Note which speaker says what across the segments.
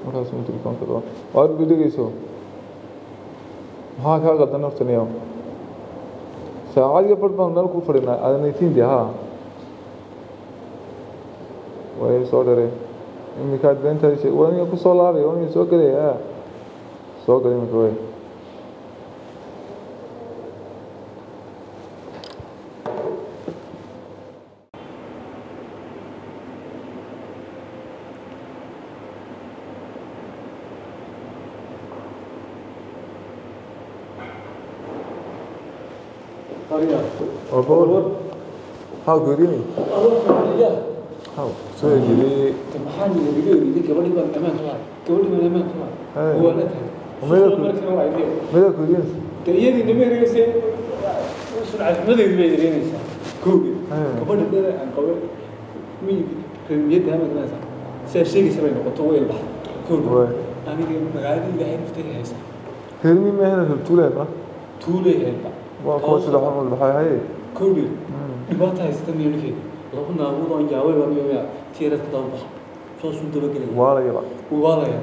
Speaker 1: Markaas uu telefoonka qabo. Waad dhegeyso. Maxaa kaa qaldan horta niyow? Saacad iyo badh baan meel ku fadhinaa. Aadan 18 haa. Way soo dhareen. Iminkaad beentaadi sheeg. Waa nin ku soo laabay, waa nin soo gelaya. Haa. Soo galay iminka way. Waa boqol. Maxaa ku yidhi? Maxaa soo yidhi? Hey. Meela ku yidhi? Way. Reer miyi ma ahayn, reer tuulo ma? Waa kuwa sida xun u baxay haye.
Speaker 2: Dhibaata haysata miyo laba naagood oon yaabay baa miyo tiyaradka daba baxa saasuu dabagelaya.
Speaker 1: Waalayaba.
Speaker 2: Waalaya.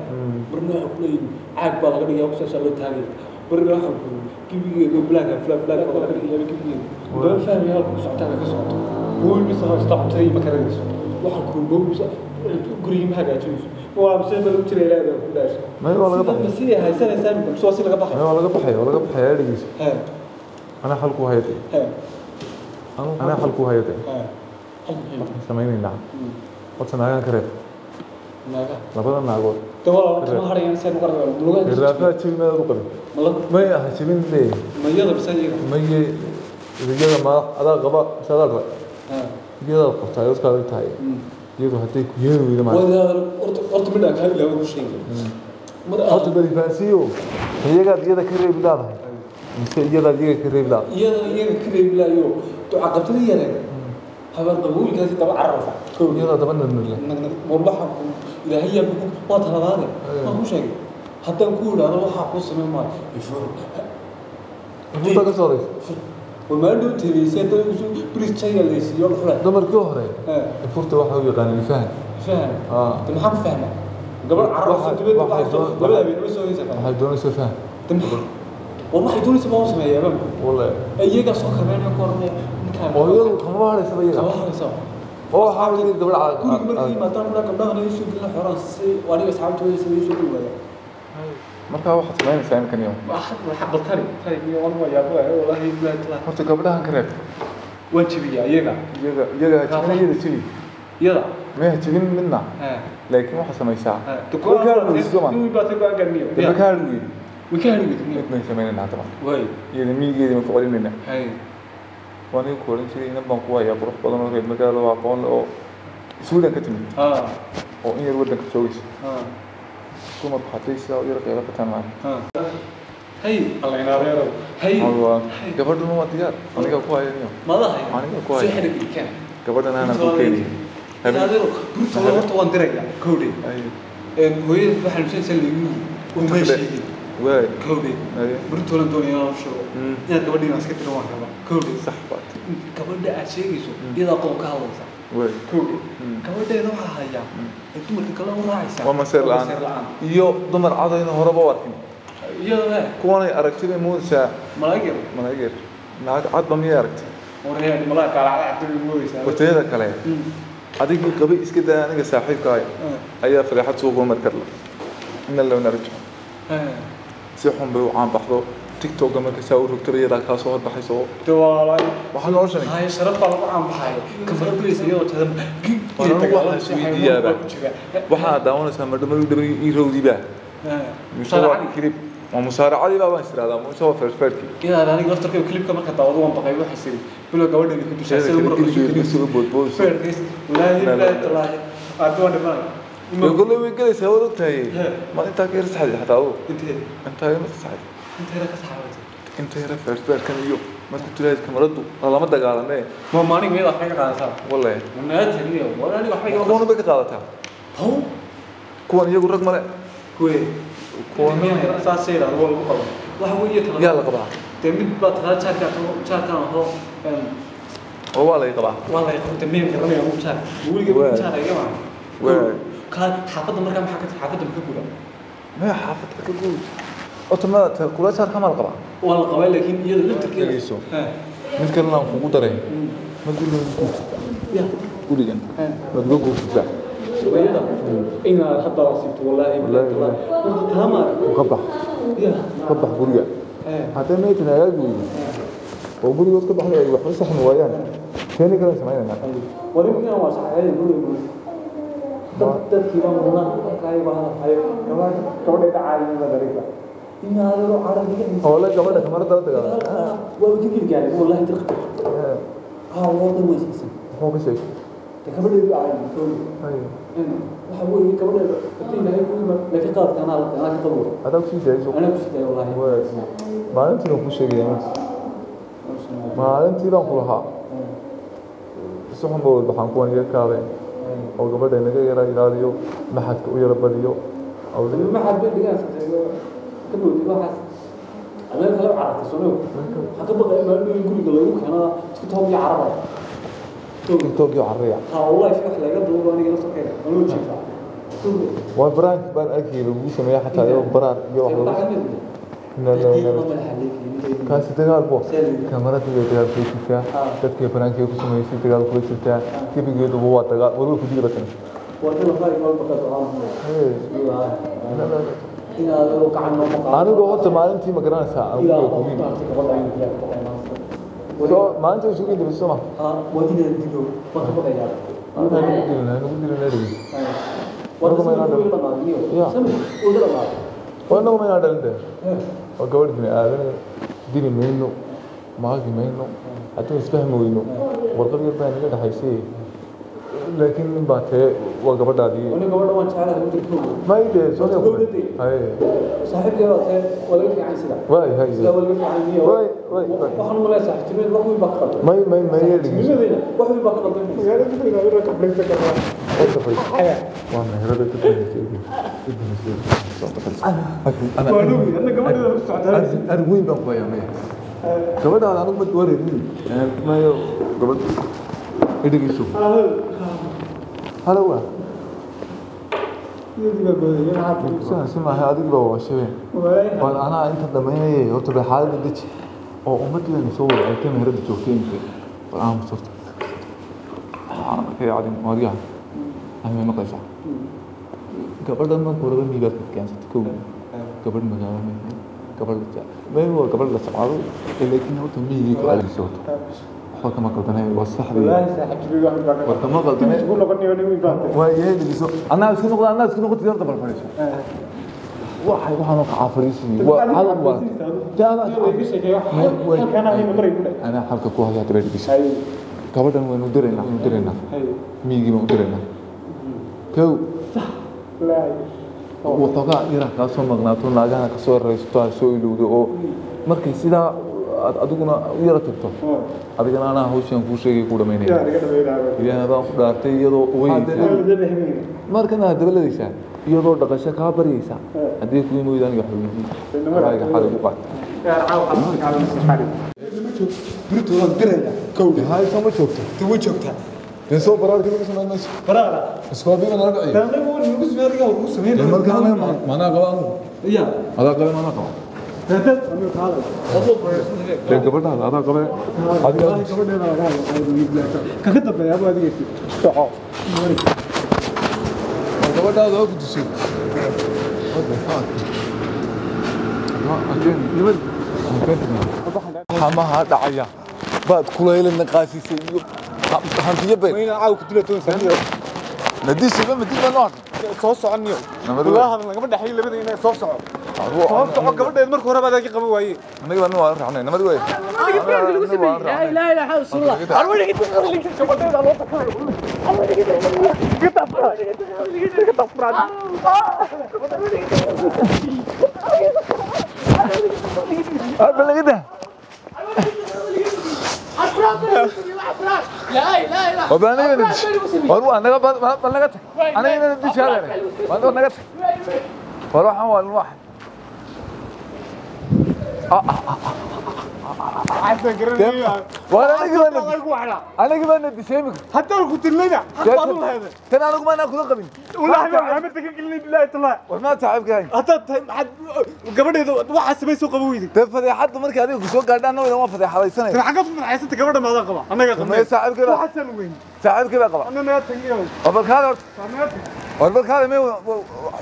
Speaker 2: Marna waxaa ku leeyihin caag baa laga dhigaya kusaasaa loo taagaya, marna waxaa ku gebigeeda black flag flag baa laga dhigaya gebigeeda. Baan fahmaya halka ku socotaan ka socoto woolbisa haysta cuntada ma karanayso, waxaa ku bowbisa gurigii ma hagaajinayso, waa mise baa lagu jira ilaahay ku dhaashay.
Speaker 1: May waa laga baxay.
Speaker 2: Sidii haysanaysaa mise waa si laga baxay?
Speaker 1: May waa laga baxay, waa laga baxay adhigiisa.
Speaker 2: He.
Speaker 1: Anaa xal ku hayatay.
Speaker 2: He.
Speaker 1: Anaa xal ku hayatay.
Speaker 2: He.
Speaker 1: Waxaan samaynaynaa. Horta naagaan ka reeb.
Speaker 2: Naaga.
Speaker 1: Labada naagood.
Speaker 2: Dawal kama harayaan seen uga rabaa lugaha.
Speaker 1: Raafaha jebin maad u qabin.
Speaker 2: Mala.
Speaker 1: May aha jebin dee.
Speaker 2: Mayada bisa iyaga.
Speaker 1: Maye iyada ma adaa qaba mise adaa qaba.
Speaker 2: He.
Speaker 1: Iyadaad qabtaa dadka adag tahay. Iyadu hadday ku yeeri weydo maanta.
Speaker 2: Wadaad horta horta midaan kaa ilaawo ku sheegay. Mar
Speaker 1: Horta balifaansiyo. Iyagaad iyada ka reebi laadahay. Mise iyadaad iyaga ka reebi laadahay.
Speaker 2: Iyada iyaga ka reebi laayo duca qabtada yareen. Habar qabuulkaasi daba cararsa.
Speaker 1: Iyadaa daba nirnirle.
Speaker 2: Waxa ku ilaahay yaa ku waa talabaade. Ma ku sheegay. Haddaan ku idhaahdo waxaa ku sameyn maayo. Ifur.
Speaker 1: Inta ka soo horeysa.
Speaker 2: Waa dhow teegeysay dad usu bris chayga la siiyo xulay.
Speaker 1: Dumarkii hore.
Speaker 2: He.
Speaker 1: Furta waxa u yaqaaneen fahan.
Speaker 2: Faham.
Speaker 1: Ah.
Speaker 2: De maxaan ku fahmaa? Gabadh cararsa dibadda
Speaker 1: Waxay
Speaker 2: waxay labada habeen way soo heysay.
Speaker 1: Waxay doonaysaa fahan.
Speaker 2: De maxaa? War waxay doonaysaa baa u sameeyaa baan.
Speaker 1: Wallahi.
Speaker 2: Iyagaa soo kabeynaya ku oranaya ninkaan.
Speaker 1: Oo iyadu kama hareysaba iyaga.
Speaker 2: Kama haraysa.
Speaker 1: Oo waxaa weeye gabadha
Speaker 2: Guriga markay yimaadaan kuna gabdhahan ay soo gelin xoraan si aniga asxaabtooda si ay soo geli waayaan.
Speaker 1: Markaa waxaad samaynaysaa imkan iyo.
Speaker 2: Waxa bal tani tani iyo waan waa yaabo wallahi billahi taala.
Speaker 1: Horta gabdhahan ka reeb.
Speaker 2: Waan jabiyaa iyaga.
Speaker 1: Iyaga iyaga ha jebin, iyada jebi.
Speaker 2: Iyada.
Speaker 1: Ma ha jebin midna.
Speaker 2: He.
Speaker 1: Laakiin waxaad samaysaa.
Speaker 2: He.
Speaker 1: Way ka hari weydo soo ma.
Speaker 2: Duwi baa tay go'aan gaarniyo.
Speaker 1: Dee ma ka hari weydo.
Speaker 2: Way ka hari weydo.
Speaker 1: Mid baynu samaynaynaa haddaba.
Speaker 2: Way.
Speaker 1: Iyada miyigeeda baan ku celinaynaa.
Speaker 2: Hay.
Speaker 1: Waan igu ku oran jiray inan baan ku hayaa qurux badan oo reer magaalo oo aqoon leh oo Sweden ka timid
Speaker 2: Ah.
Speaker 1: oo in yar waddanka joogaysa.
Speaker 2: Ah.
Speaker 1: Dumarku hadday sidaa u yar qaylo bataan maaha.
Speaker 2: Ah. Hay. Allah ina reero. Hay.
Speaker 1: Waa gabadhuna waa diyaar. Aniga ku haya niyo.
Speaker 2: Madahay.
Speaker 1: Aniga ku haya.
Speaker 2: Soo xidhi kan.
Speaker 1: Gabadhan aanan ku keenin.
Speaker 2: Habeen. Adeero burtooda horta waan dirayaa. Kowdhe.
Speaker 1: Ay.
Speaker 2: Hooyada waxaa xanuunsanaysaa lagu yiri. Oo ma sheegin.
Speaker 1: Waay.
Speaker 2: Kowdhe.
Speaker 1: Ay.
Speaker 2: Burtooda doonaya inaan u sheego. Inaad gabadhiina iska tiro waan rabaa. Kowdhe.
Speaker 1: Sax baad.
Speaker 2: Gabadha aad sheegayso iyadaa qoon ka hadlaysa.
Speaker 1: Waay.
Speaker 2: Kowdhe. Gabadheeda waxaa hayaa. Ay dumarka kale u raacaysaa.
Speaker 1: Waa maseer
Speaker 2: Waa maseer
Speaker 1: la'aan.
Speaker 2: la'aan.
Speaker 1: Iyo dumar cadayna horeba u arkin.
Speaker 2: Iyada eh.
Speaker 1: Kuwanay aragtay bay moodaysaa
Speaker 2: Malaa'ig yar.
Speaker 1: malaa'ig yar. Naag cadba miyay aragtay?
Speaker 2: Waryaa malaa'ig kala cad bay moodaysaa.
Speaker 1: Hortayada kale. Adigii qabay iska daa aniga saaxiibkaaga ayaa fadeexad suuqa u mari karla. Inna low narjo. Si xun bay u caan baxdo. TikTok-ga marka saa u rogtaba iyadaa kaa soo horbaxayso.
Speaker 2: Dawaalay.
Speaker 1: Waxaa noloshan.
Speaker 2: Hay sharaf baa lagu caan baxay. Kafara gulaysa iyadoo tada.
Speaker 1: Waxaan waxaan isweydiiyaaba. Waxaa daawanaysaa madhamalu dhaban ii rowdiba. Mise waa clip. Waa musaaracadii baa baan isiraahdaa. Mise waa feerfeerkii.
Speaker 2: Iyadaa aniga laftarkayga clipka marka daawado waan baqay waxay siri. Bilow gabadheeda ku dushay
Speaker 1: Sida
Speaker 2: sida
Speaker 1: kale clipkeeda soo boodboodayso.
Speaker 2: Feerkays. Wallaahi billahi tallaahi. Aad waan dhimanay.
Speaker 1: Dee kolley way gelaysaa waad ogtahay.
Speaker 2: He.
Speaker 1: Ma intaa ka yar saxday xataa adigu.
Speaker 2: Intee
Speaker 1: Intaa yar ma saxday.
Speaker 2: intee ka saxaabtay.
Speaker 1: Inta yara feerfeerkan iyo marka tulahayd kamaradu lama dagaalamee.
Speaker 2: Ma maalin miyada waxay ka qaadataa.
Speaker 1: Wallahi.
Speaker 2: Wanaag taniyo. Walaal aniga waxay iga
Speaker 1: Kuwan bay ka qaadataa.
Speaker 2: How?
Speaker 1: Kuwan iyagu rag male.
Speaker 2: Kuwe.
Speaker 1: Kuwan
Speaker 2: saas ay yiraahdo waa lagu qabaa. Waxa weeye tan.
Speaker 1: yaa la qabaa.
Speaker 2: Dee mid baa taraa jaarka jaarka aho
Speaker 1: Oo waa laga qabaa.
Speaker 2: waa la qabtay meel garanaya ugu jaar. Weligeed
Speaker 1: Waay.
Speaker 2: jaar iga ma.
Speaker 1: Waay.
Speaker 2: Xaafadda markaa maxaa ka tir xaafadda muxuu guraa?
Speaker 1: Maya xaafadda ka guud. Horta ma kula jaar kama la qabaa?
Speaker 2: Waa la qabaa, laakiin iyada laftirkeeda.
Speaker 1: Dhegeyso. Mid kalena aan kugu daray. Ma gurigan ku guursataa?
Speaker 2: Ya.
Speaker 1: Gurigan. Maad uga guursataa?
Speaker 2: Iyada inaad hadda asiibto wallaahi.
Speaker 1: Wallaahi, wallaahi.
Speaker 2: Horta taa ma
Speaker 1: Ka bax.
Speaker 2: Ya.
Speaker 1: Ka bax guriga. Haddii meydkan hagaagi weydo oo gurigood ka baxday ay waxba saxmi waayaan, keeni kale samaynayna.
Speaker 2: Warinkan waa saxeeyay guriga. Dadkii baa mudnaa halkaay baa hadalhayo gabadhayda caadimada dariiqa inaad adoo carabiga
Speaker 1: Oo la gabadha kamarada la dagaalama.
Speaker 2: Waa ka gilgaaray wallahi dirqi. Haa, waa dhan weysaysan.
Speaker 1: Muxuu ka sheegay?
Speaker 2: De gabadheedu caadi soo waxa weeye gabadheeda haddii Ilaahay ku iman, laakiin qaadka anaa anaa ka qabo.
Speaker 1: Adaa kusii daayay soo.
Speaker 2: Anaa kusii daayay wallahi.
Speaker 1: Maalintii baan kuu sheegaya, maalintii baan ku lahaa si xun ba walbaxaan kuwan iga kaadeen oo gabadha inaga yara ilaaliyo, maxadka u yara badiyo.
Speaker 2: Maxad bay dhigaan ka boodi waxaas meel kale u carartay soo waxaan ka baqaya maalin in guriga lagu keeno TikTok iyo cararaya.
Speaker 1: TikTok iyo cararaya.
Speaker 2: Ha, wallahi wax laga duubo aniga la sokayga anuu jiifaa.
Speaker 1: Waa baraank baan arkayay lagu sameeya xataa iyo baraan iyo wax lagu kaasi dagaal bo kamarada iyo dagaal kula jirtaa, dadkii baraankii ku sameysay dagaal kula jirtaa, gebigeeduba waa dagaal waliba ku digi batan. Anigu horta maalintii ma garanaysaa aan guriga kugu yimid soo maalintii isugu indibay soo ma nagu dilin, nagu dilin erigi. Waa inagu maynaa dhalin de, waa gabadh bini aadan, dili mayno, maagi mayno, haddii isfahmi weyno warqad yar baa naga dhexaysay, laakiin nin baa tee waa gabadhaadii may de soo hay.
Speaker 2: Saaxiibkay baa tee waa laga fiican sida
Speaker 1: waay hay
Speaker 2: sida waa laga fiican niyo.
Speaker 1: Waay waay.
Speaker 2: Waxaan u malaya saaxiibtinimada wax weyn baa ka qaldan.
Speaker 1: May may may dhegeyso.
Speaker 2: Saaxiibtinimadayna wax weyn baa ka qaldan.
Speaker 1: Horta fadhiis, waa meherada ka dambeysay. Arrin weyn baan ku hayaa. Maya, gabadhaada anigu ma wareerin mayo gabadh idhegeyso. Halowa sidaasi maaha, adig baa waa shabeen waan anaa inta dhamaynayay. Horta bay xaaladda deji oo ummaddeena soo wada eegtay meherada joogtay imika. Bal aamus horta. Subxaanaka ya cadiim, waaryaha ahmay maqlaysaa gabadhan marka horeba miibaad ka keensatay kow gabadh magaalo may gabadh la jecel may waa gabadh la socdo, laakiin horta miyigii ku aadayso horta waxba kama qaldanay, waa saxdii war kama qaldanay. Waa yeeligiso anaa isku noqda, anaa isku noqotid. Horta bal fadhiiso, waxay waxaan ka caafariisi waa cadag waa anaa xalka ku hayaa dabeedkiisa. Gabadhan waynu diraynaa, waynu diraynaa miyigii baan u diraynaa kow waxoogaa yaraa kaa soo maqnaato, naagaha ka soo raysato, ha soo ilowdo oo markay sidaa aad adiguna u yara tagto, adigana anaa hawshan kuu sheegay ku dhamaynaya. Ilaah baan ku dhaartay, iyadoo ooyeysa markana aad dabaladaysaa, iyadoo dhaqasho kaa baryaysa haddii kuwii mooyda aniga wax weydii ra'yiga xalay ku qaat.
Speaker 3: Birtoodan diraya kowdha.
Speaker 1: Hay soo ma joogto?
Speaker 3: Way joogtaa.
Speaker 1: Dee soo baraarka lagu samayn mayso.
Speaker 3: Baraara.
Speaker 1: Isku habiina nala dhiciyo.
Speaker 3: Anagu lagu sameey, adiga lagu sameyn.
Speaker 1: Dee marka anaga manaa qaba anigu
Speaker 2: Ya.
Speaker 1: adaa qabe, manaa qaba.
Speaker 3: Dad anigu kaalay.
Speaker 1: Dee gabadhaada adaa qabe adiga.
Speaker 3: Gabadheeda laga hadlo kaga dambeeya abu adiga soco.
Speaker 1: Gabadhaada waa ku disay. What the fuck? Xamaha dhacaya baad kulaylana qaasisay iyo hantiyo been.
Speaker 3: Wayna caaw ku dila toon saniyo.
Speaker 1: Nadisiba madid baa noo
Speaker 3: soo soconiyo.
Speaker 1: Nabad.
Speaker 3: Walaa hadal lagama dhaxay labada inay soo soco. Soo soco gabadheed marka hore baad ka qaban waaye.
Speaker 1: Anaga baa noo raacnay nabad wey.
Speaker 4: لا اله الا رسول الله.
Speaker 3: Gabadheeda loo takaa.
Speaker 1: Balagada.
Speaker 4: لا اله الا
Speaker 1: Waa anaga war waa anaga bal naga tag, anaga inaan dishaadane waa naga tag. War waxaan waa wax. Aniga baa nadisay imika.
Speaker 3: Haddaan ku dilnayna xaq baad u lahayd.
Speaker 1: Tan anigu maanaa kula qabin.
Speaker 3: Wallaahi baa Axmed ka gelinay bilaahi talaa.
Speaker 1: War maa saaxiibka hayn.
Speaker 3: Haddaad tahay maxaad gabadheeda waxaa samaysoo qaba weyday.
Speaker 1: Dee fadeexadda markii adiga ku soo gaadha anna waan fadeexadaysanaya.
Speaker 3: Tan xaggaad ku fadeexaysanta gabadha maadan qaba. Annaga qabnay.
Speaker 1: Saaxiibkay baa.
Speaker 3: Waxaasaan weyn.
Speaker 1: Saaxiibkay baa qaba.
Speaker 3: Anna naga tagiyo.
Speaker 1: War bal kaale horta. War bal kaale mee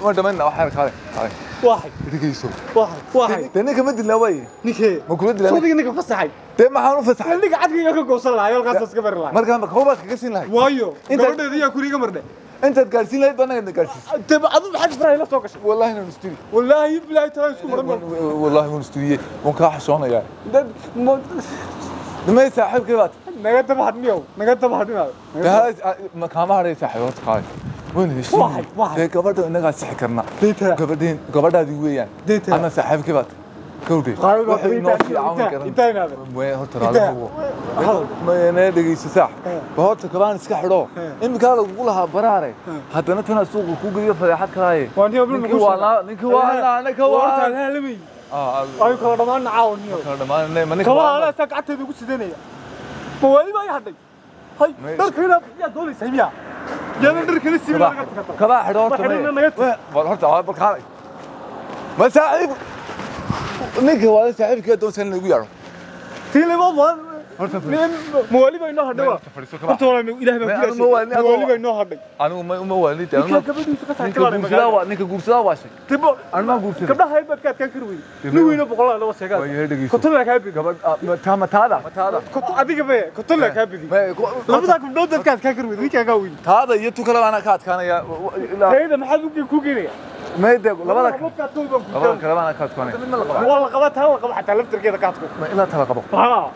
Speaker 1: waan dhamaynaa wax yar kaale. Kaale.
Speaker 3: Waxay.
Speaker 1: Dhegeyso.
Speaker 3: Waxay. Waxay.
Speaker 1: Dee ninka ma dilnaa waaye.
Speaker 3: Ninkee.
Speaker 1: Ma kula dilaa.
Speaker 3: Sodiga ninka fasaxay.
Speaker 1: Dee maxaan u fasaxay?
Speaker 3: Ninka cadkayga ka goosan lahaa halkaas iska bari lahaa.
Speaker 1: Markaan koobaad kaga siin lahayd.
Speaker 3: Waayo. Gabadheeda yaa kuriga marnay.
Speaker 1: Intaad gaarsiin lahayd baa naga gaarsiisay.
Speaker 3: Dee adu maxaad faraha la soo gashay?
Speaker 1: Wallaahi inaan istiri.
Speaker 3: Wallaahi bilaahi talaa isku maran.
Speaker 1: Wallaahi waan istiriyey. Waan kaa xishoonayaa. Nimay saaxiibkay baad.
Speaker 3: Naga daba hadniyow. Naga daba hadninayo.
Speaker 1: Dee kaama hadhay saaxiib horta qaali. Waan heshiin. Dee gabadha innagaa sixi karnaa. Gabadheen gabadhaadii weeyaan. Ana saaxiibkay baad. Gawdhe. Waxay inoo sii caawin karan. Way horta raali ma dhegeyso saax. Ba horta kabaan iska xidho. Iminkaa lagugu lahaa baraare. Haddana tanaa suuqa ku geliyo fadeexad kalaaye. Ninkii waa ninka waa.
Speaker 3: Ay kala dhamaan caawniyo.
Speaker 1: Kala dhamaanay ma ninka.
Speaker 3: Kabaha ala saa gacantayda ugu sidanaya. Mawaali baa i hadhay. Hay dharka inaad yaa doonaysaa miyaa? Yaadan dharkana siibin laga tagta.
Speaker 1: Kabaha xidho horta. Bal horta bal kaalay. Ma saaxiib ninka waa saaxiibkii doonsan in lagu yeero.
Speaker 3: Tii laba waa horta mawaali baa inoo hadhay. Horta walaal Ilaahay baa ku yeeshay. Mawaali baa inoo hadhay.
Speaker 1: Anigu ma uma waalid.
Speaker 3: Ninka gabadhiisa ka saartay magaalada.
Speaker 1: Ninka guursadaa waa shay.
Speaker 3: Tibo
Speaker 1: anma guursaday.
Speaker 3: Gabdhaha ay baad ka adkaan kari weyday. Nin weyn oo boqolaal laba sheegaa. Koton la kaa bidi.
Speaker 1: Gabadh taama taada. Taada.
Speaker 3: Koton adiga bay koton la kaa bidi. Labada gabdhood dadka adkaan kari weyday ninka ka weyn.
Speaker 1: Taada iyo tu kale baan ka adkaanaya.
Speaker 3: Tayda maxaad u ku geenaya?
Speaker 1: Meede labada kale baan ka adkaanaya.
Speaker 3: Waa la qabaa taa la qabo xataa laftirkeeda ka adko.
Speaker 1: Ma ilaa taada qabo.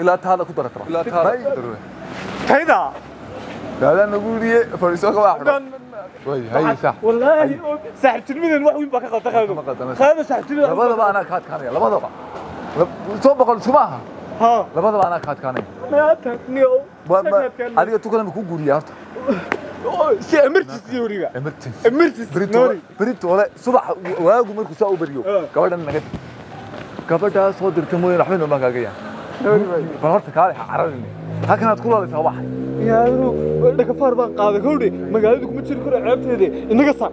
Speaker 1: Ilaa taada ku darata. Ilaa taada ku darata.
Speaker 3: Tayda.
Speaker 1: Taada nagu yiri fariiso ka wax. Way hay sax.
Speaker 3: Wallahi saaxiibtinimadan wax weyn baa ka qaldan qaado. Qaado saaxiibtinimada.
Speaker 1: Labadaba ana ka adkaanaya labadaba. Soo boqol subaha.
Speaker 3: Ha.
Speaker 1: Labadaba ana ka adkaanaya.
Speaker 3: Ma taagniyo.
Speaker 1: Adiga tu kale ma ku guuriyaa horta.
Speaker 3: Si emergency wariga.
Speaker 1: Emergency.
Speaker 3: Emergency.
Speaker 1: Berito ole subax waagu markuu saa u bariyo gabadhan naga gabadha soo dirtay mooyee waxba nooma kaaga yaa. Bal horta kaale ha cararin. Halkan aad ku laalaysaa waxay.
Speaker 3: Yaa dhakafaar baan qaaday gowdhe magaalada kuma jiri karo ceebteeda inaga saar.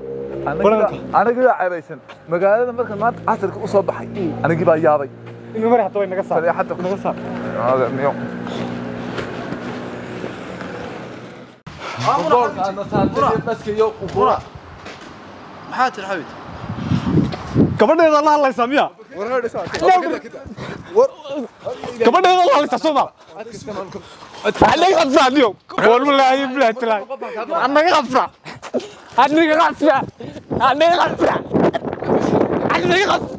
Speaker 1: Aniga baa ceebaysan. Magaalada markan maanta casarka u soo baxay anigii baa yaabay.
Speaker 3: Inga mar hatta way naga saar.
Speaker 1: Fadeexadda
Speaker 3: naga saar.
Speaker 1: Hada miyo.
Speaker 5: Maxaa tiri xabid?
Speaker 3: Gabadheeda la hadlaysaa miya? Gabadheeda la hadlaysaa soo ma? Anaga qabsaa niyo. Wallaahi bilaahi talaa. Anaga qabsaa. Anaga qabsaa. Anaga qabsaa. Anaga qabsaa.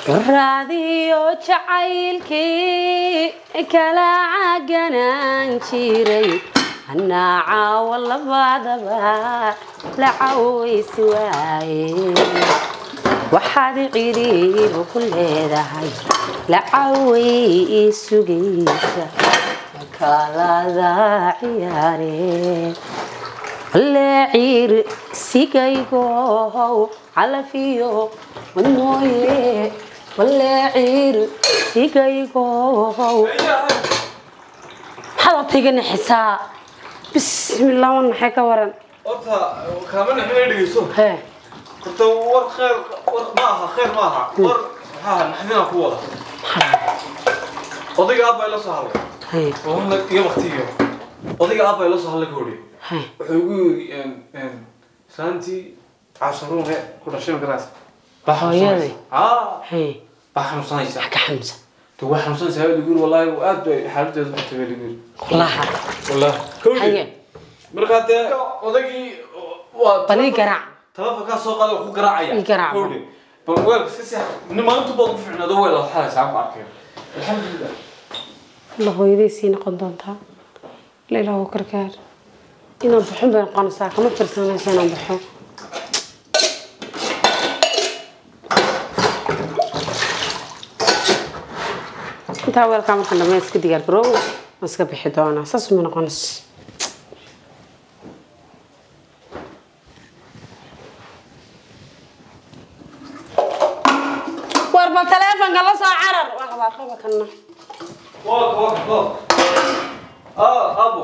Speaker 6: Raadiyo jacaylkii kala caganaan jiray anaa caawa labadaba la cawaysi waaye waxaad cidhiibu ku leedahay la caway sugaysa kalada ciyaaree leeciir sigaygohow calafiyo wadmooye waleeciir sigaygohow maxaad horta iga naxisaa bismillah wan maxay ka waran
Speaker 5: horta kaama naxin dhegeyso
Speaker 6: hee
Speaker 5: horta war khayr war ma aha khayr ma aha war maxaa naxdina ku wada odayga aabba ila soo hadlay
Speaker 6: hee
Speaker 5: oo iyo waqtiga odayga aabba ila soo hadlay ka hori
Speaker 6: hee
Speaker 5: wuxuu igu yiri saanti casharuune ku dhashay magaras
Speaker 6: hooyaday
Speaker 5: ah
Speaker 6: hee
Speaker 5: baa xanuunsanaysa
Speaker 6: ka xanuunsan
Speaker 5: tu waa xanuunsanaysaa lagu yiri wallahi aad bay xaaladdeedu ku tagay lagu yiri
Speaker 6: wallahi
Speaker 5: wallahi
Speaker 6: haye
Speaker 5: marka dee odaygii waa
Speaker 6: bali garaac
Speaker 5: telefonka soo qaaday ku garaacaya
Speaker 6: I garaac.
Speaker 5: bal weelka si si maanta baad ku fiicnaado weel aad xalaysaa ku arkay alxamdulillah
Speaker 6: la hooyaday sii noqon doontaa la ilaahu karkaar inaan baxo bay noqonaysaa kama firsanaysa inaan baxo intaa weelkaa markaan dhammeyn iska diyaar garoobo Waan iska bixi doonaa, saas uma noqonayso. War bal taleefanka la soo carar. Waa qabaa qaba kanna.
Speaker 5: Walk, walk, walk. Ah, abo.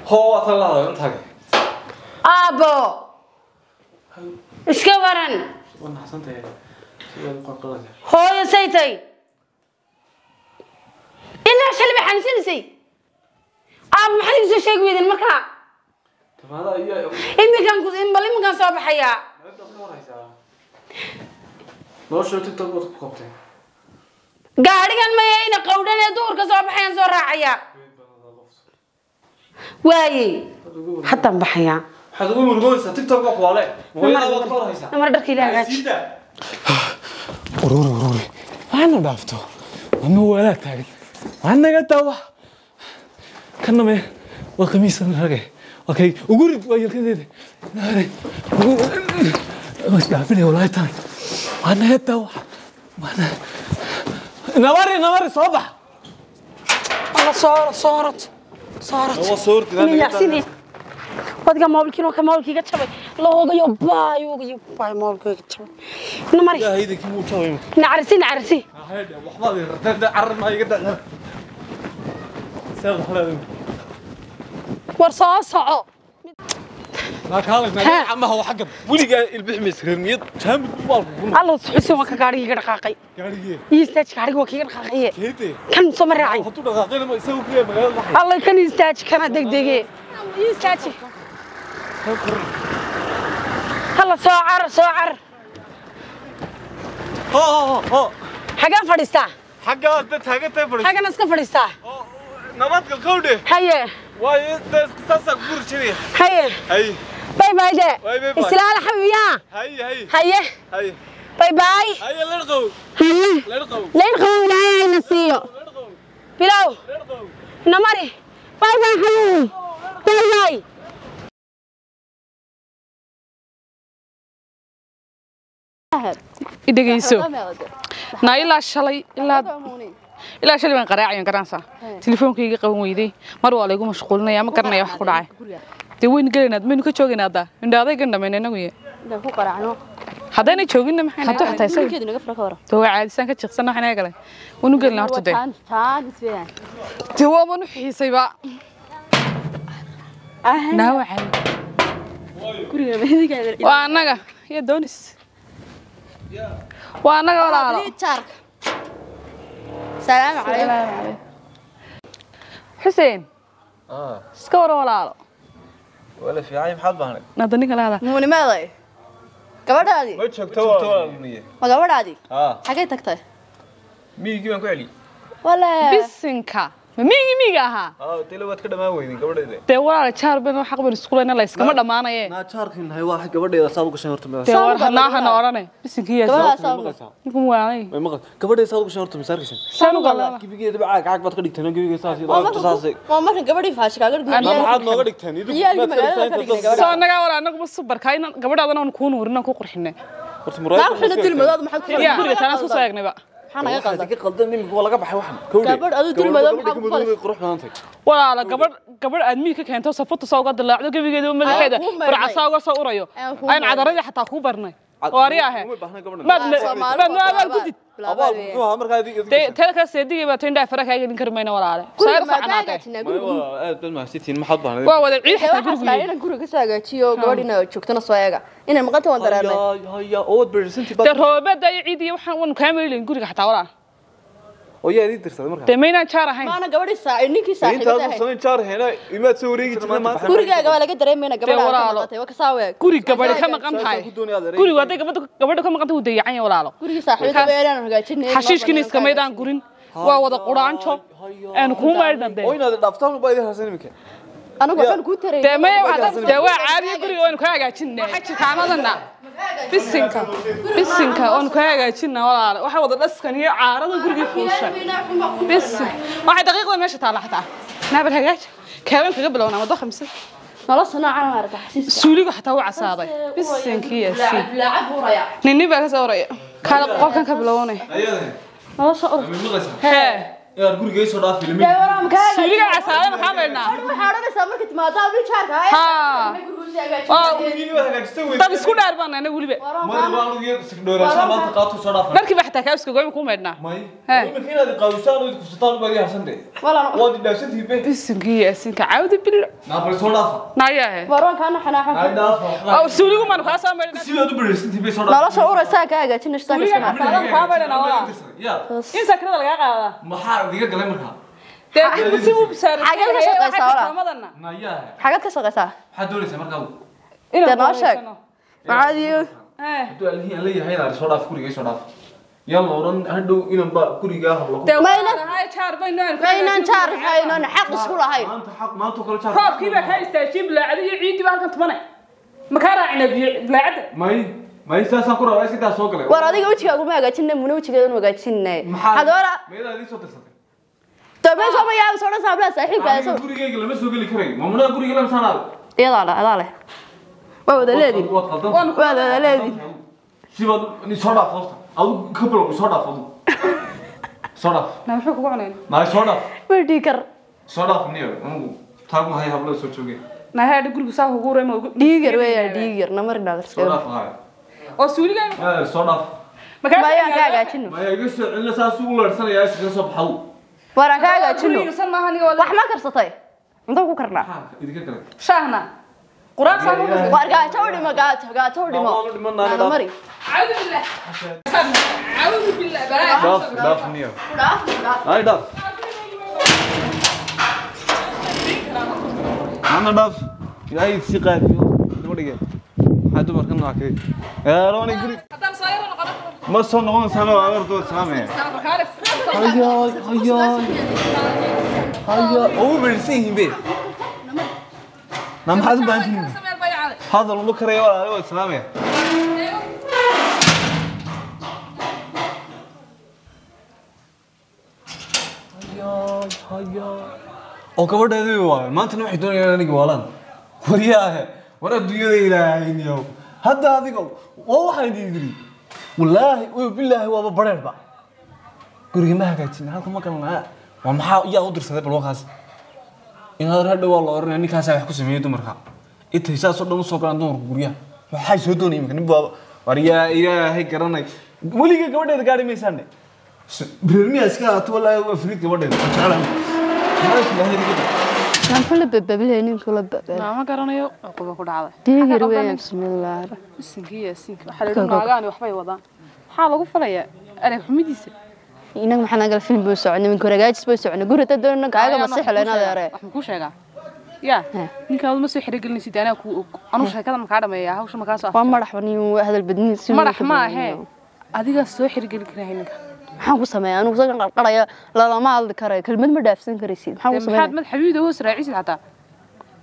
Speaker 5: Hoo, waa tan lahada intaage.
Speaker 6: Aabo, iska waran.
Speaker 5: Waa naxsantahay. Sidaad u qalqalaysaa.
Speaker 6: Hooyo saytay ilaa shalay bay xanuunsanaysay. Aabo, maxaad igu soo sheegi weydeen markaa?
Speaker 5: Tamaada iyo
Speaker 6: Iminkan ku bal iminkan soo baxayaa.
Speaker 5: Meeltaad ka warhaysaa. Nolosha TikTok baad ku qabtay.
Speaker 6: Gaadhigan maya ina qawdhan ee duhurka soo baxayaan soo raacayaa. Waayey, haddaan baxayaa.
Speaker 5: Waxaad ugu murugooysaa TikTok waa kuwaale. Hooyada waad ka warhaysaa.
Speaker 6: Namar dharka ilaa hagaaji.
Speaker 5: Siida.
Speaker 3: Ururi, ururi, waxaana dhaafto ama waalaa taagan, waxaa naga daawa kana me waa khamiisan rage. Okay, ugu rid waa yelkadeeda waa isdhaafinaya. Walaahi tan waxaa naga daawa. Nabari, nabari, soo bax.
Speaker 6: Alla sooro soorot soorot.
Speaker 1: Waa soortid.
Speaker 6: Yacsini wadiga moobilkiin waa ka moobilkiiga jabay. Loogayo baay, oogayo baay, moobilkiiga jabay. Namari.
Speaker 1: Ilaahay muu jabay.
Speaker 6: Nacarsi, nacarsi.
Speaker 1: Waxbaad rartay, carar maa iga dhacda.
Speaker 6: War soo soco.
Speaker 1: Amaha waa xaggan weligaa ilbixi maysa reer niyad jaamid baalku ku
Speaker 6: Alla xusin, waa ka gaadhigii iga dhaqaaqay.
Speaker 1: Gaadhigii?
Speaker 6: Ii istaaji, gaadhigi waa kiiga dhaqaaqaye.
Speaker 1: Keede?
Speaker 6: Kan soo ma raacay.
Speaker 1: Hadduu dhaqaaqayna ma isagu kuyaa magaalada baxay.
Speaker 6: Alla kan istaaji, kana degdege ii istaaji. Halla soo carar, soo carar.
Speaker 1: Ho ho ho.
Speaker 6: Xagaan fadhiistaa?
Speaker 1: Xagga hadda taagan tahay fadhiis.
Speaker 6: Xagan iska fadhiistaa.
Speaker 1: Nabadgal kowdhe.
Speaker 6: Haye.
Speaker 1: Waayo saasaa ku guri jiraya.
Speaker 6: Haye.
Speaker 1: Hay.
Speaker 6: Bye bye de.
Speaker 1: Bye, bye, bye.
Speaker 6: Islaala xabibiyaa.
Speaker 1: Hay hay.
Speaker 6: Haye.
Speaker 1: Hay.
Speaker 6: Bye bye.
Speaker 1: Haye lerqow.
Speaker 6: Haye.
Speaker 1: Lerqow.
Speaker 6: Leyn qabow ilaahay hayna siiyo.
Speaker 1: Lerqow.
Speaker 6: Bilow.
Speaker 1: Lerqow.
Speaker 6: Namari, bye bye xabibi, bye bye.
Speaker 7: Dhegeyso naa, ilaa shalay, ilaa shalay baan qaraacayan garanaysaa, telefoonkayga qaban weyday. Mar waa laygu mashquulinaya, ma garanaya wax ku dhacay. Dee waynu gelaynaa, maynu ka joogaynaa hadda indha adaygan dhamayna inagu ye. Haddayna jooginna maxay hadduu xataa isaga dee waa caadisaan ka jiqsanna waxay naga galay. Waynu gelinaa horta. Dee waaban u xiisayba naa waa caadi, waa annaga iyo doonis, waa annaga walaalo.
Speaker 8: Salaam calaykum.
Speaker 7: Xuseen, iska waran walaalo.
Speaker 1: Wala fiican, maxaad baahnay?
Speaker 7: Nada ninka la hadal.
Speaker 8: Muunimaday gabadhaadii
Speaker 1: Ma joogto walaalniye.
Speaker 8: Ma gabadhaadii?
Speaker 1: Haa.
Speaker 8: Xagay tagtay?
Speaker 1: Miyigii baan ku celiyey.
Speaker 8: Wala
Speaker 7: bisinka, ma miigi miiga ahaa?
Speaker 1: Haa, dee waad ka dhamaan weydin gabadhayda.
Speaker 7: Dee walaala, jaar ban xaq ban isku leyna, la iskama dhamaanaye.
Speaker 5: Naa jaarkii nahay, waa gabadheeda saad u gashay horta ma
Speaker 7: Dee war hanaa hana orane bisinkii yaa.
Speaker 8: Gabadhaas
Speaker 5: maqlaysaa?
Speaker 7: Ninku muwaanay.
Speaker 5: Way maqal gabadheeda saad u gashay horta masaarkaysan.
Speaker 7: Saan u galaa.
Speaker 5: Gebigeedaba caag caag baad ka dhigteen gebigeeda saas iyo saas.
Speaker 8: Waa markan gabadhii faashi kaaga dhigtay.
Speaker 5: Naa maxaad nooga dhigteen idinku?
Speaker 8: Ciyaalkii magaalada ka dhigtay gabadha.
Speaker 7: Soo annagaa walaa, annaguba subarkaa inaan gabadhaadana aan kuu nuurin aan kuu qurxinay.
Speaker 5: Horta
Speaker 8: Naa waxayna dilmadood maxaad ku
Speaker 7: Ya guriga taana isku soo eegnayba.
Speaker 8: Maxaa naga qaldan?
Speaker 5: Ka qaldan imika waa laga baxay waxan kowdhe.
Speaker 8: Gabadh aduu dilmadood maxaa ku
Speaker 5: gabadha qurux badan tahay.
Speaker 7: Walaala, gabadh aad miig ka keento, safuta soo uga dilaacdo gebigeeda, madaxeeda
Speaker 8: Ayaan kuu maydhnay.
Speaker 7: burcasaa uga soo urayo.
Speaker 8: Ayaan kuu
Speaker 7: Ayaan
Speaker 8: maydhnay.
Speaker 7: cadaradii xataa kuu barnay oo ari ahe.
Speaker 1: Uma baahna gabadhan.
Speaker 7: Maad maad noo abaal gudid.
Speaker 1: Abaal muxuu ahaa markaa adiga?
Speaker 7: Dee teeda kale seedigii baa tindhaa fara kaaga gelin kari mayna walaale.
Speaker 8: Guriga
Speaker 7: Saar
Speaker 8: ma
Speaker 7: socnaatee.
Speaker 8: hagaajinaa guriga?
Speaker 1: Aad baad mahadsantihiin, maxaad baahnay?
Speaker 7: Waa wada ciid xataa
Speaker 8: Waxaas
Speaker 7: gurigu.
Speaker 8: lahaa inaan guriga kasoo hagaajiyo, gabadhina joogtana soo eega inay maqanta waan dareernay.
Speaker 1: Haya haya, ood beersantii
Speaker 7: Dee
Speaker 1: baad.
Speaker 7: roobada iyo ciid iyo waxaan waanu kaa meelin guriga xataa walaal.
Speaker 1: Oo yaa idin dirsaday markaa?
Speaker 7: Dee maynaan jaar ahayn.
Speaker 8: Maana gabadhii saaxiib ninkii saaxiibada
Speaker 1: Intaas
Speaker 8: ahayd.
Speaker 1: samayn jaar heena imaad soo wareegi jirtay maanta.
Speaker 8: Gurigaaga waa laga dareemayna gabadha ka
Speaker 7: walaalo.
Speaker 8: maqantay waa kasoo weeg.
Speaker 7: Guri gabadhi ka maqan tahay,
Speaker 1: Saasaan ku doonaya adeer.
Speaker 7: gurigu hadday gabadha ka maqan tahay wuu dayacan yahay walaalo.
Speaker 8: Gurigii saaxiibada waa inaan hagaajinay.
Speaker 7: Xashiishkiina iskamaydaan gurin, waa wada quraanjo aanu kuu maydhna dee.
Speaker 1: Oo inaad dhaaftaan baa idin harsan iminka.
Speaker 8: Anigu waxaan kuu taray.
Speaker 7: Dee maya, dee waa caadiya, guriga waynu kaa hagaajinaa. Waxaa jirta amadana bisinka, bisinka waanu kaa hagaajinaa walaalo. Waxaa wada dhaskan iyo caarada gurigii fuusha bisin, waxay daqiiqda meesha taalla xataa naabal hagaaj keeban kaga bilownaa waddo khamse.
Speaker 8: Nolosha noocan ma aragta xasiiska.
Speaker 7: Suuligu xataa wuu casaaday bisinkii yaasiin.
Speaker 8: Laacab uraya.
Speaker 7: Ninni baa ka soo oraya kaala qolkan ka bilownay.
Speaker 1: Ayada.
Speaker 8: Nolosha urur.
Speaker 1: Ma maqlaysaa?
Speaker 7: Hee.
Speaker 5: Inaad guriga soo dhaafi lama.
Speaker 7: Suuliga casaale maxaa maydhnaa?
Speaker 8: Waxaa odhanaysaa marka timaado abli jaarka.
Speaker 7: Haa.
Speaker 5: Gurigii waa hagaajisay weyn.
Speaker 7: Dab isku dheer baan anagu weliba.
Speaker 5: Mar baan ugu dhoorashaa maanta qaato soo dhaafa.
Speaker 7: Markiiba xataa kaa iska goyma kuu maydhnaa.
Speaker 5: May. Iminka inaad qaadisaan oo kufsataan baad ii harsantay. Waad idhaafsantihiin be.
Speaker 7: Bisinkii yaasinka caawda bilo.
Speaker 5: Naa bal soo dhaafa.
Speaker 7: Naayahe.
Speaker 8: Waroonkaana xanaaxa.
Speaker 5: Naa dhaafa.
Speaker 7: Oo suuligu maan kaa soo maydhnaa.
Speaker 5: Sidaad u baraysantihiin bay soo dhaafa.
Speaker 8: Nolosha uraysaa ka hagaajinaysa
Speaker 7: Suuliga casaale kaa maydhnaa walaa.
Speaker 5: Ya.
Speaker 7: In sakrada lagaa qaadaa.
Speaker 5: Maxaa idiga galay markaa?
Speaker 7: Dee si uu bisaaray.
Speaker 8: Xageed ka shaqaysaa walaa?
Speaker 5: Naayahe.
Speaker 8: Xageed ka shaqaysaa?
Speaker 5: Maxaad doonaysaa markaa?
Speaker 8: Dee noo sheeg. Maxaad iyo
Speaker 5: Hadduu alihii aan leeyahay inaad soo dhaaf guriga soo dhaaf. Yalla oran hadhow inan ba guriga hablo.
Speaker 8: Maynaan jaar haynon xaq isku lahayn.
Speaker 5: Maanta xaq maanta kala jaar.
Speaker 7: Roobkii baa kaa istaajiyey bilaacada iyo ciiddii baa halkan tumanay. Ma kaa raacina biyo bilaacada?
Speaker 5: May may saasaan ku rabaa iska daa soo galay.
Speaker 8: War adiga wejigaagu ma hagaajinay muna wejigeedan hagaajinay. Hadoora
Speaker 5: meedaa idin soo tirsatay.
Speaker 8: Toban soo ma yaab soo dhan saabla saaxiibka soo.
Speaker 5: Gurigayga lama soo geli karayo. Maamulaha guriga lama saanaado.
Speaker 8: Iyadaa leh adaa leh. Waa wada leedin. Waa wada leedin.
Speaker 5: Sibaad ni soo dhaaf horta. Adigu ka bilow soo dhaaf adigu. Soo dhaaf.
Speaker 7: Na muxuu kugu cunayn?
Speaker 5: Naa soo dhaaf.
Speaker 8: Way dhiigar.
Speaker 5: Soo dhaaf niyo. Anigu taagu hay hablo soo joogay.
Speaker 7: Na haadhi gurigu saa ugu uray ma ugu.
Speaker 8: Dhiigar weeyaa dhiigar namar dhaadir.
Speaker 5: Soo dhaaf hay.
Speaker 7: Oo suuliga.
Speaker 5: Ma soo dhaaf.
Speaker 8: Maya ka hagaajino.
Speaker 5: Maya iga soo celina saas ugu leersanayaa iskaga soo baxaw.
Speaker 8: War ka hagaajino. Wax ma karsatay? Cunto ku karnaa.
Speaker 5: Idinka kale.
Speaker 7: Shaahna. Quraaq saa ku.
Speaker 8: War gaajo u dhimo gaajo gaajo u dhimo. Mari.
Speaker 7: Caawdu billah. Caawdu billah.
Speaker 5: Dhaaf dhaaf niyo.
Speaker 8: Dhaaf dhaaf.
Speaker 5: Ay dhaaf. Ana dhaaf. Ilaahay si qaadiyo. Daba dhigay. Maxaa dumarkan nooc kale? Rooni guri.
Speaker 7: Haddaan soo yaro noqono.
Speaker 5: Ma soo noqon sano abarto saame. Hayo hayo. Hayo, oo barsin himbe. Na maxaad u baahan tihiin? Hadal uma karayo walaal waa islaamay. Hayo hayo. Oo gabadheedii waa maanta waxay doonayaan aniga waalan. Wariyaahe, war adduunyada ilaahay niyow. Hadda adiga waa waxaan idin yiri. Wallaahi way billaahi waaba bareerba. Guriga ma hagaajin halka ma galnaa. Waa maxaa iyaa u dirsaday bal waqaas. Inaad hadhow waa la oranaya ninkaas wax ku sameeyay dumarka. Intay saas oo dhan u soo galaan dumarka guryaha. Waxay soo doonayeen iminka nin baa wariyaa ilaahay garanay. Weliga gabadheeda gaari maysaan. Reer iska ahaato wallaahi waa frid gabadheeda. Jeclaan. Ilaahay idiga.
Speaker 8: Aan kula babableyn kula babableyn.
Speaker 7: Ma garanayo cuquba ku dhacday.
Speaker 8: Dhiigar weeyaan bismillaah.
Speaker 7: Bisinkii yaasinka waxa la yiraahdaa naagaani waxbay wadaan. Maxaa lagu falayaa erey xumidiisa?
Speaker 8: Inaga maxaa nagal film buu soconay min koragaajis buu soconay guri dad doonana kaaga ma sii xileenada yare.
Speaker 7: Wax ma ku sheegaa? Ya ninka ma soo xirigelinaysid anaa ku og. Anu sheekada ma ka dhameeyaa hawsha ma ka soo.
Speaker 8: Waa madax bani hadal badni si
Speaker 7: madax ma ahe. Adiga soo xirigelin karaa ninka.
Speaker 8: Maxaan ku sameeyaa anigu sagan qarqaraya lama hadli karayo kelmad ma dhaafsan karaysid maxaan ku sameeyaa
Speaker 7: maxaad madax xabiibda hoos raacisid xataa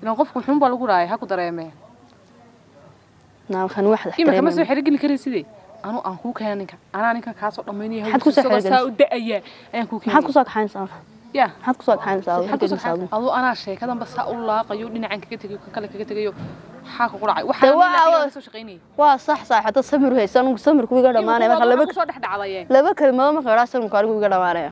Speaker 7: ilaan qofku xun baa lagu raayay ha ku dareemee
Speaker 8: naalkan wax
Speaker 7: imika ma soo xirigelin karaysid anu aan ku keenay ninka anaa ninka ka soo dhameynaya saa u da'aya ayaan ku keenay
Speaker 8: maxaad ku soo kaxaynaysaa
Speaker 7: ya
Speaker 8: maxaad ku soo kaxaynaysaa
Speaker 7: adu anaa sheekadan bas u laaqayo dhinacan kaga tagayo kan kale kaga tagayo maxaa ku dhacay waxa soo shaqeynay
Speaker 8: waa sax sax hada samir haysan anigu samirku iga dhamaanaya marka laba
Speaker 7: soo dhex dhacday
Speaker 8: laba kelmado marka raasal anigu iga dhamaanaya.